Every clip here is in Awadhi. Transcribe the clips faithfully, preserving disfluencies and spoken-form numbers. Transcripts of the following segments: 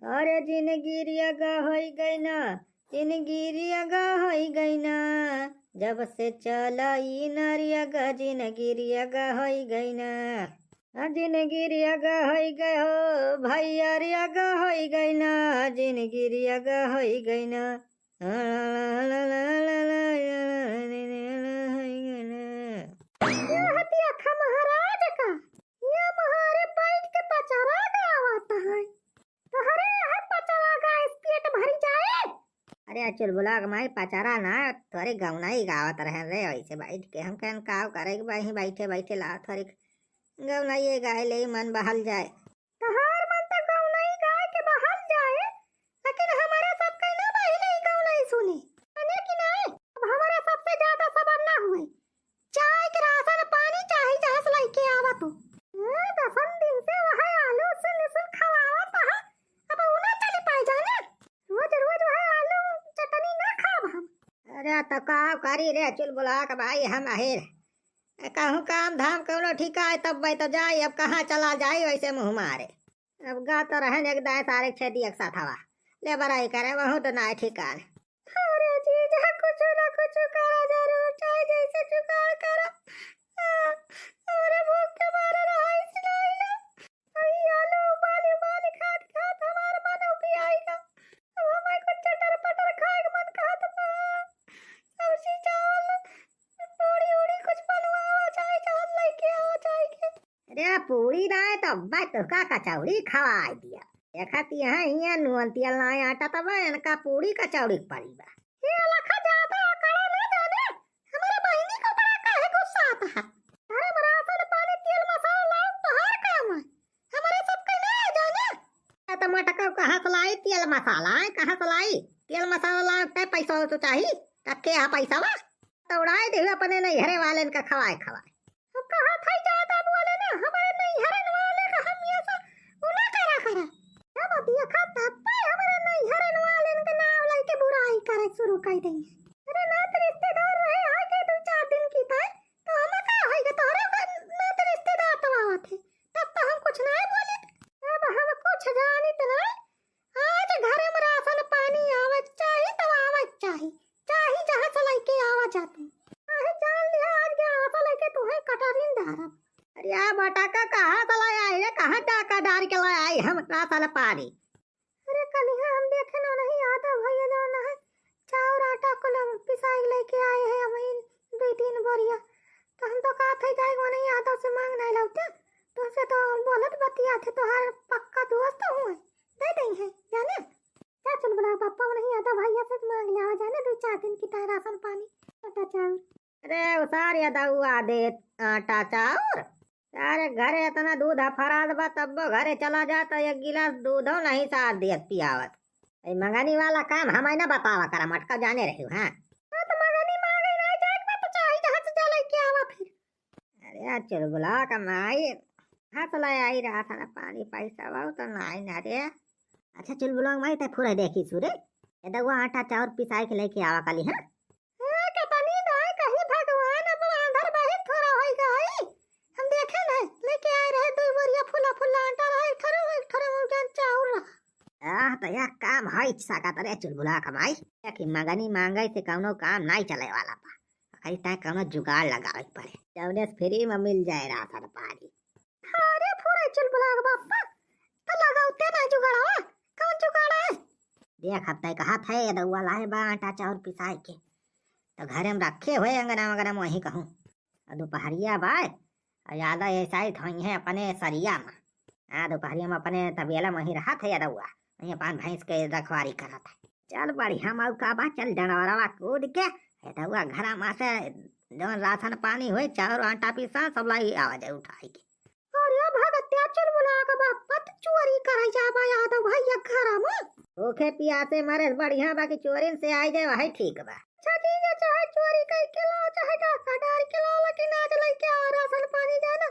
अरे जिनगिरिया गा होई गई ना, जिनगिरिया गा होई गई ना, जब से चला ई नरिया गा, जिनगिरिया गा होई गई ना। आ जिनगिरिया गा होई गई हो, भैया रिया गा होई गई ना, जिनगिरिया गा होई गई ना। ये हतिया खा महाराज का, ये महारे बैठ के पचारा गावत है। तोहरे यहाँ पचारा गाइस पेट भरी जाए। अरे चुलबुला के माई पचारा ना, थोड़ी गौनाई गावत रहे रे, वैसे बैठ के हम कहन का करे के बा, यहीं बैठे बैठे ला थोड़ी गौनाई गाए ले मन बहल जाए। तोहार मन तो गौनाई गाए के बहल जाए, लेकिन हमारे सब के ना बहिले गौनाई सुनी, माने कि नहीं? अब हमारे सबसे ज्यादा सबर ना हुए, चाय के राशन पानी चाही जहाँ से लइके आवा तू। ए, दसन दिन से वह आलू सुन सुन खवावत रहा, अब उ ना चली पाई जाने। रोज रोज वह आलू चटनी ना खाब हम। अरे तो का करी रे चुलबुला के भाई हम अहिर। ए, कहूँ काम धाम कौनो ठिका है तब भाई तो जाई, अब कहाँ चला जाई वैसे मुँह मारे। अब गा तो रहन एक दाएँ सारे छेदी एक साथ हवा। ले बराई करे वहूँ तो ना ठिकान। अरे जीजा, कुछ ना कुछ करा जरूर, चाहे जैसे जुगाड़ करा। आ, हमरे भूख के मारे रहाई सिलाई ला। अई आलू उबाल उबाल खात खात हमार मन उबियाई गा। अब हमें कुछ चटर पटर खाए के मन कहत बा। सब्जी चावल, पूड़ी उड़ी कुछ बनवावा चाहे चावल लेके आवा चाहे के। अरे पूड़ी ना है तो अब्बा तोहका कचौड़ी खवाई दिया। देखत यहाँ हियाँ नून तेल ना आटा तब इनका पूड़ी कचौड़ी के पड़ी बा। ये लखा ज्यादा अकड़ा ना जाने, हमारे बहिनी के ऊपर काहे गुस्सा आता है? अरे राशन पानी तेल मसाला लाओ तोहार काम है, हमारे सब के ना जाने। ए तो मटका कहाँ से लाई तेल मसाला है, कहाँ से लाई तेल मसाला लाओ? ते पैसा तो चाही, रखे यहाँ पैसा बा तो उड़ाई दे अपने नैहरे वाले इनका खवाए खवाए। अब कहा था ज्यादा बोले ना, हमारे नैहरन वाले का हम ये सब उ ना करा करा। जब देखा तब पे हमारे नैहरन वाले के नाम लेके बुराई करे शुरू कर देंगे। अरे नात रिश्तेदार रहे आके दो चार दिन की ताई, तो हम का होई के तोहरे का नात रिश्तेदार तो आवत है, तब तो हम कुछ नहीं बोले। अब हम कुछ जानित नहीं, आज घर में राशन पानी आवे चाही तो आवे चाही, चाही जहाँ से लेके आवा जाते। चाहे जान लिया आज के आशा लेके तुम्हें कटरिन डारब। अरे आ बटाका कहाँ से ले आई रे, कहाँ डाका डार के ले आई हम राशन पानी? अरे कलिहा हम देखे ना नहीं आता भैया जो ना है चाउर आटा को लोग पिसाई लेके आए हैं वही दो तीन बोरिया, तो हम तो कहा थे जाए वो नहीं आता से मांग नहीं लौटे, तुमसे तो बोलत बतिया थे तोहार पक्का दोस्त हुए दे दई है जाने। जा चुलबुला पापा नहीं आता भैया से मांग लिया जाने दो चार दिन की ताई राशन पानी आटा चाउर। अरे उसार या दउआ दे आटा चाउर। अरे घरे इतना दूध फराद बा तब्बो घरे चला जा तो एक गिलास दूधो नहीं सार दियत पियावत। ए मंगनी वाला काम हमें ना बतावा करा मटका जाने रही हाँ। हाँ तो मंगनी मांगे ना जाए बा तो चाही जहाँ से जा लेके आवा फिर। अरे यार चुलबुला का माई हंस ले आई रहा था ना पानी पैसा वो तो नहीं ना रे। अच्छा चुलबुला माई ते फुरे देखी सुरे। ए दउआ आटा चाउर पिसाई के लेके आवा काली हाँ। ए, कतनी दाई कही भगवान, अब आंधर बहिर थोड़ा होई गई। हम देखे नहीं, लेके आए रहे दो बोरिया फुला फुला आटा रहा, एक ठरे, एक ठरे में जन चाउर रहा। आह, तो यह काम है सकत रे चुलबुला कमाई। कि मगनी मांगे से कौनो काम नहीं चले वाला बा। कहीं तय कौनो जुगाड़ लगावे के पड़े। जौने से फ्री में मिल जाए राशन पानी। अरे फुरे चुलबुला के बापा, तो लगावते ना जुगाड़वा, कौन जुगाड़ है? देख, अब तय कहा थे, ये दउआ लाए बा आटा चाउर पिसाए के, तो घरे में रखे हुए अंगना वंगना में वहीं कहूँ। और दोपहरिया बा, और यादव ऐसा ही धोई है अपने सरिया में। हाँ, दोपहरिया में अपने तबेला में वहीं रहा थे ये दउआ, वहीं अपन भैंस के रखवारी करा था। चल बढ़िया मौका बा, चल डंडवरवा कूद के, ये दउआ घरा में से जौन राशन पानी होए, चाउर आटा पीसा, सब लाई आवा जाए उठाई के। अरे भगत्या चुलबुला के बापा, तू चोरी करे जाबा यादव भैया घर में? भूखे पियासे मरे से बढ़िया बा कि चोरिन से आई जाए, वही ठीक बा। अच्छा ठीक है, चाहे चोरी कई के लाओ, चाहे डाका डार के लाओ, लेकिन आज लेके आओ राशन पानी जाना,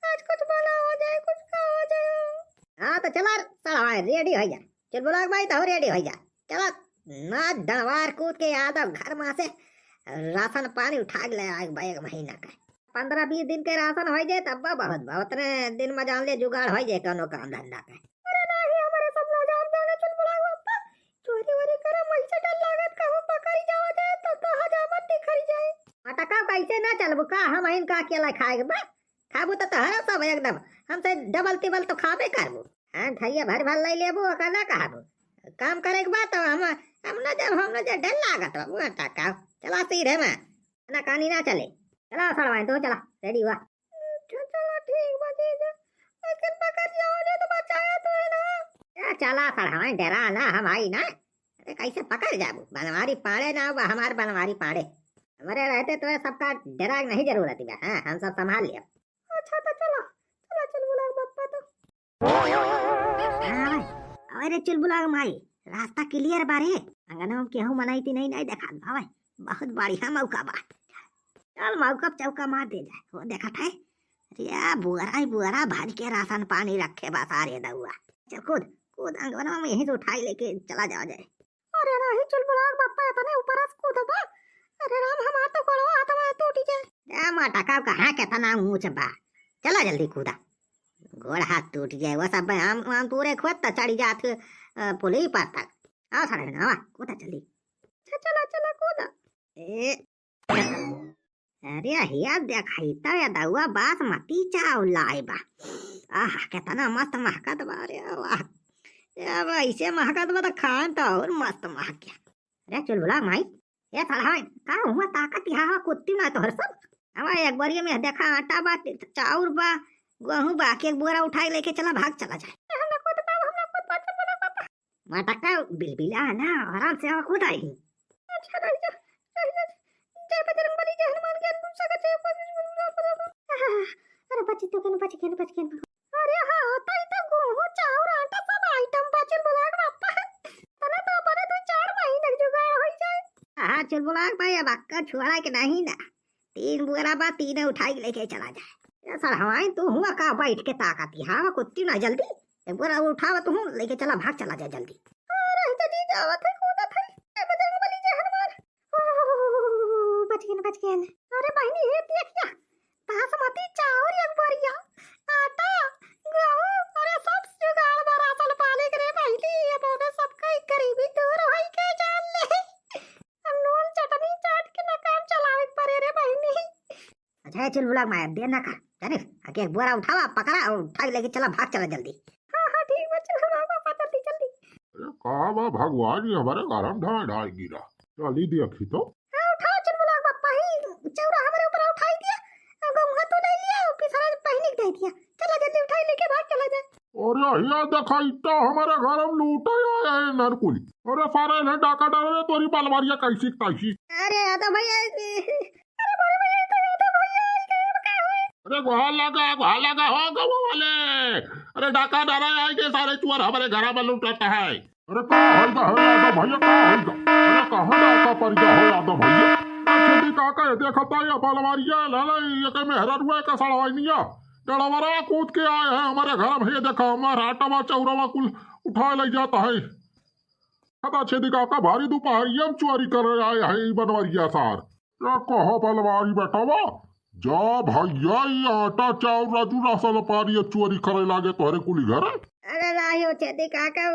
आज कुछ बनावा जाए, कुछ खावा जाए। हाँ तो चला सड़वा रेडी हो जा, चुलबुला के भाई तो रेडी हो जा, चला ना डंडवार कूद के यादव घर में से राशन पानी उठा के ले आए बा एक महीना का। पन्द्रह बीस दिन के राशन होइ जाए तब बहुत बा, उतने दिन में जान ले जुगाड़ होइ जाए कौनो काम धंधा का। अरे नहीं, हमारे सब ना जान जाने ऐसे ना चलबू का? हम आइन का अकेला खाए के बा? खाबू तो तोहरा सब एकदम, हमसे डबल तिबल तो खाबे करबू। हाँ, थरिया भर भर ले लेबू, ओका ना कहबू। काम करे के बा तो हम, हम ना जब, हम ना जब डर लागत बा, वो टका। चला सीधे में, ना कानी ना चले। चला सड़वाइन, तू चला, रेडी हुआ। अच्छा, चला ठीक बा जीजा, लेकिन पकड़ जाओ जे तो बचाया तो है ना। ए, चला सड़वाइन, डरा ना, हम आई ना। अरे कैसे पकड़ जाबू? बनवारी पाड़े ना बा, हमार बनवारी पाड़े। हमरे रहते तो ये सबका डरा के नहीं जरूरत बा। हाँ, हम सब संभाल लिया। अच्छा तो चलो, चलो चुलबुला के बप्पा तो। हाँ, अरे चुलबुला के माई, रास्ता क्लियर बा रे। अंगनवा में केहू मनई ती नहीं, नहीं देखात बा भाई। बहुत बढ़िया मौका बा। चल मौका पे चौका मार दे जाए। वो देखत है, अरे बुअरा ही बुअरा भर के राशन पानी रखे बा सारे दउआ। चल कूद, कूद अंगनवा में यहीं से उठाई लेके चला जावा जाए। अरे नाही चुलबुला के बप्पा, इतने ऊपर से कूदबा? अरे राम, हमार तो गोड़वा हाथवा टूट जाए। ए माटा का कहाँ केतना ऊंच बा, चला जल्दी कूदा। गोड़ हाथ टूट जाए, वो सब आम, आम पूरे खुद तो चढ़ी जात, अ, पुली पर तक। आओ सारे ना, आवा, कूदा जल्दी। अच्छा, चला, चला, कूदा। ए, अरे हिया देखाई तो ये दउआ बासमती चाउर लाए बा। आह, केतना मस्त महकत बा रे, वाह। अब ऐसे महकत बा तो खान तो और मस्त महक गया। अरे चुलबुला माई, ए साला है, का हुआ ताकत यहाँ हुआ कुत्ती मार तोहर सब? अब एक बोरिया में देखा आटा बा, चाउर बा, गेहूं बा, कि एक बोरा उठाई लेके चला, भाग चला जाए। हम ना कूद पाओ, हम ना कूद पाओ, चुलबुला पापा। मटका बिलबिला ना, आराम से आवा कूद आई। अच्छा, रह जा, रह जा। जय बजरंग बली, जय हनुमान ज्ञान गुण सागर, जय बजरंग बली। अरे बची तो केन, बची केन, बची केन। अरे हाँ, तई तो गेहूं, चाउर, आटा सब आइटम बा चुलबुला के बप्पा। तने तो अपने दो चार महीने के जुगाड़ होई जाए। हाँ, चुलबुला के भाई, अब अक्का छुआड़ा के नहीं ना। तीन बोरा बा, तीन उठाई के लेके चला जाए। ए सर, हवाई तू हुआ का बैठ के ताकत ही? हाँ, कुत्ती ना जल्दी। एक बोरा उठावा तू, लेके चला, भाग चला जाए जल्दी। अरे तो जी जावत है, कूदत है। ए बजरंग बली जय हनुमान। ओ, बच गए, बच गए। अरे बहिनी, ये देखिया, बासमती चाउर एक बोरिया, आटा, गेहूं, अरे सब जुगाड़ बा राशन पानी के रे बहिनी। ये बोले सबका एक गरीबी दूर होई के जान ले। अब नून चटनी चाट के ना काम चलावे के पड़े रे बहिनी। अच्छा, ये चुलबुला माया, देर ना कर, जाने, आके एक बोरा उठावा, पकड़ा और उठा के लेके चला, भाग चला जल्दी। हाँ, हाँ, ठीक बा, चला, हाँ, हाँ, जल्दी, जल्दी। अरे, का बा भगवान, ये हमारे घर में ढाई ढाई गिरा। चली देखी तो। हाँ, उठाओ चुलबुला बप्पा, ही चौरा हमारे ऊपर उठाई दिया, और गौंघा तो ले लिया, और पिसरा पहनी के दे दिया। चला जल्दी उठाई लेके भाग चला जाए। अरे हिया देखाई तो हमारे घर में लूटे आया है नरकुली। अरे सारे ने डाका डाले रे तोरी बलवारिया कैसी तैसी। अरे यादव भैया, अरे बड़े भैया, तो यादव भैया, ये का, का है? अरे गोहार लगा, गोहार लगा हो गवा वाले। अरे डाका डाला आए के सारे चुअर हमारे घर में लूटता है। अरे का होई गा, अरे यादव भैया, का होई गा? अरे कहाँ डाका पड़ गया हो यादव भैया? अरे खेती का का देखता है, बलवारिया लाला, ये के मेहरा रुआ का सड़वाइनिया। डड़वरा कूद के आए हैं हमारे घर में, ये देखा, हमारा आटावा चौरावा कुल उठा ले जाता है। पता छेदी काका भारी दोपहरिया में चोरी करे आए हैं ई बनवरिया सार। या कहो बलवारी बेटवा, जा भैया, ई आटा चाउर राजू रासन पारी चोरी करे लागे तोहरे कुली घरे। अरे नाही हो छेदी काका,